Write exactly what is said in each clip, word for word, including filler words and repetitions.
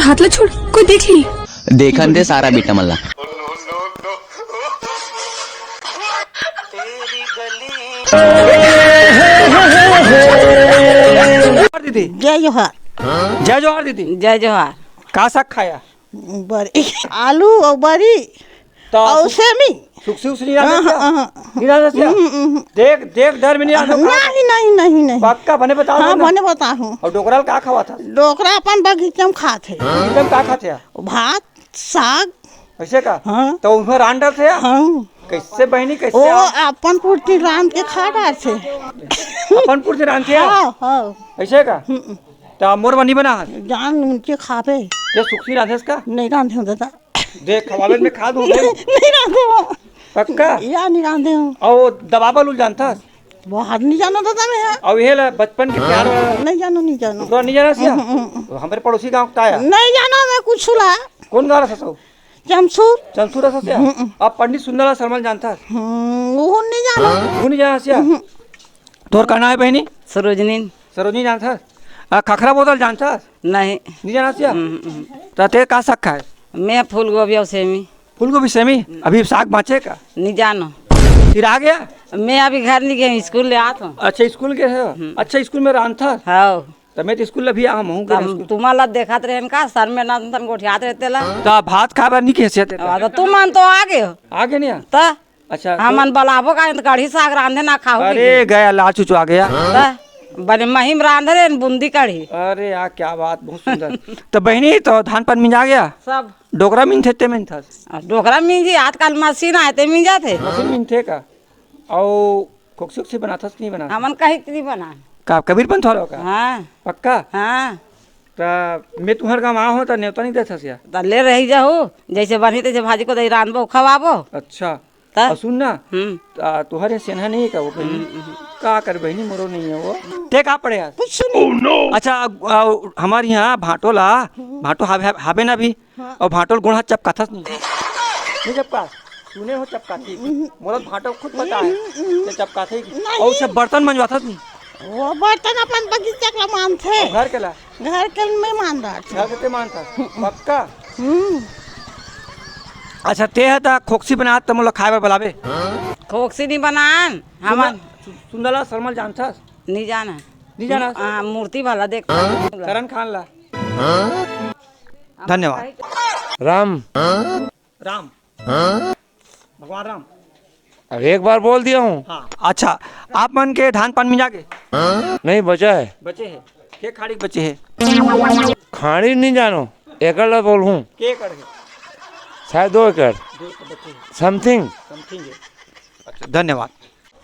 हाथ ला छोड़, कोई देख ली। देखन दे सारा बेटा मन ला। दीदी। जय जोहार। जय जोहार दीदी। जय जोहार। का साग खाया? बरी, आलू अउ बरी। त अउ सेमी। सुकसी उसनी नहीं हाँ, डालत क्या? हाँ, हाँ। नहीं डालत क्या? हम्म, हम्म। देख, देख, डर में नहीं डालत क्या? नहीं, नहीं, नहीं, नहीं। पक्का बने बता हाँ, देना। बने बताहूँ। अउ डोकरा ल का खवाथस? डोकरा अपन बगीचा में खाथे। बगीचा में का खाथे? भात, साग। ऐसे का? हाँ। त उसमें रांध डालथे या? हाँ। कैसे बहिनी, कैसे वो आप? अपन पुरती रांध के खा डारथे। अपन पुरती रांधथे या? हाँ, हाँ। ऐसे का? हम्म। त मोर बर नहीं बनाहस? जान उनके खाबे। ये सुकसी रांधेस का? नहीं रांधे हूँ दादा। देख, खवावे में खा दूँ, देख। नहीं रांधे हूँ। पक्का? या नहीं रांधे हूँ। अउ दबाबल उल जानथस? बहुत नहीं जानो दादा मैं। अउ ये ला बचपन के प्यार वाला? नहीं जानो, नहीं जानो। तोरा नहीं जानस या? हम्म, हम्म, हम्म। तो हमरे पड़ोसी गाँव का या? नहीं जानो मैं कुछ ला। कौन गाँव रहथस? चमसूर। चमसूर रहथस या? हम्म। अब पंडित सुंदरलाल शर्मा ल जानथस? हम्म, वो नहीं जानो। वो नहीं जानस या? हम्म। तोर का नाम हे बहिनी? सरोजनी। सरोजनी जानथस? आ, खखरा बोतल जानथस? नहीं। नहीं जानस या? हम्म, हम्म। त ते का साग खाए? मैं फूलगोभी अउ सेमी। फूलगोभी सेमी? अभी साग बाँचे का? नहीं जानो। फिर आ गया? मैं अभी घर नहीं गई हूँ, स्कूल ले आत हूँ। अच्छा, स्कूल गए हो? हम्म। अच्छा, स्कूल में रांधथस? हाँ। त मैं तो स्कूल अभी आ, महूँ के तब स्कूल। तुम्हारा देखत रहेन का, सर में ना तन गोठियात रहते ला। त भात खाए बर नहीं कहे से? अब तुमन तो आ गए हो। आ गए नहीं? त अच्छा, हमन तो बलाबो का, त कढ़ी साग रांधे ना खाहू अरे, कि? गया, लाल चुचो आ गया। त बने महिम रांध रे बूंदी कढ़ी। अरे यार, क्या बात, बहुत सुंदर। त बहिनी, तो धान पान मिंजा गया? सब। डोकरा मिंजथे ते मिंजथस? आ, डोकरा मिंजी, आजकल मशीन आए ते मिंजाथे। मशीन मिंजथे का? अउ खोकसी ओकसी बनाथस कि नहीं बनाथस? हमन कहीं नहीं बना। का कबीर पंथ वाला का? हाँ। पक्का? हाँ। त मैं तुम्हार गाँव आहो त नेवता नहीं देथस या? त ले रही जाहू, जैसे बनही तैसे भाजी को दही रांधबो, खवाबो। अच्छा। त? अउ सुन ना, हम्म। त तुहर ये सेनहा नहीं हे का वो बहिनी? हम्म, हम्म। का कर बहिनी, मोरो नहीं हे वो। ते का पढ़े हस? कुछ नहीं। अच्छा, अ, अ, हमार यहाँ भांटो ला, हम्म। भांटो हावे, हावे ना अभी? हाँ। अउ भांटो ल गोड़ हाथ चपकाथस नहीं? नहीं चपका, सुने हो चपकाथे। हम्म। मोला भांटो खुद पता हे, हम्म, हम्म। ये चपकाथे कि नहीं। अउ सब बर्तन मंजवाथस नहीं? वो बर्तन अपन बगीचा के ला मांजथे। अउ घर के ला? घर के में मांजथस। घर के ते मांजथस? हम्म। पक्का? हम्म। अच्छा, ते ह त खोकसी बनात त मोला खाए बर बलाबे। खोकसी नहीं बनान, हमन। सुंदर-, सु-, सुंदरलाल शर्मा ल जानथस? नहीं जाना। नहीं जाना? हाँ, मूर्ति वाला देख। करण खान ला। धन्यवाद। राम। राम। भगवान राम। अब एक बार बोल दिया हूँ। हाँ, अच्छा, आप मन के धान पान मिंजा गे? नहीं, बचा है। बचे हे? के खाड़ी बचे हे? खाड़ी नहीं जानो, एकड़ ला बोलहूँ। के एकड़ हे? शायद दो एकड़। दो एकड़ बचे हे। Something। Something हे। अच्छा, धन्यवाद।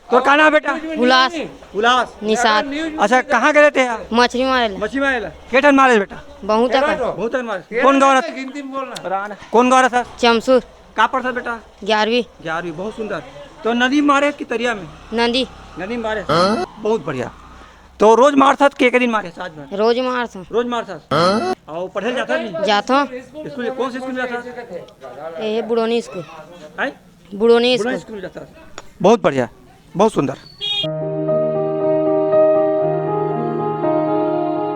तोर का नाम बेटा? हुलास। हुलास। निषाद। अच्छा, कहाँ गए थे यार? मछली मारे ला। मछली मारे ला। के ठन मारे बेटा? बहुत अकन। बहुत ठन मारे। कौन गाँव रहता? कौन गाँव रहता? चमसूर। का पढ़ता बेटा? ग्यारहवीं। ग्यारहवीं, बहुत सुंदर। तो नदी मारे कि तरिया में? नदी। नदी मारे। बहुत बढ़िया। तो रोज मारथस के, के दिन मारे? सात बार। रोज मारथस। रोज मारथस। अउ पढ़े जाथस नहीं? जाथो। स्कूल, कौन से स्कूल में जाथस? ये बुड़ोनी स्कूल। हैं? बुड़ोनी बुड़ोनी स्कूल। स्कूल में जाथस। बहुत बढ़िया, बहुत सुंदर।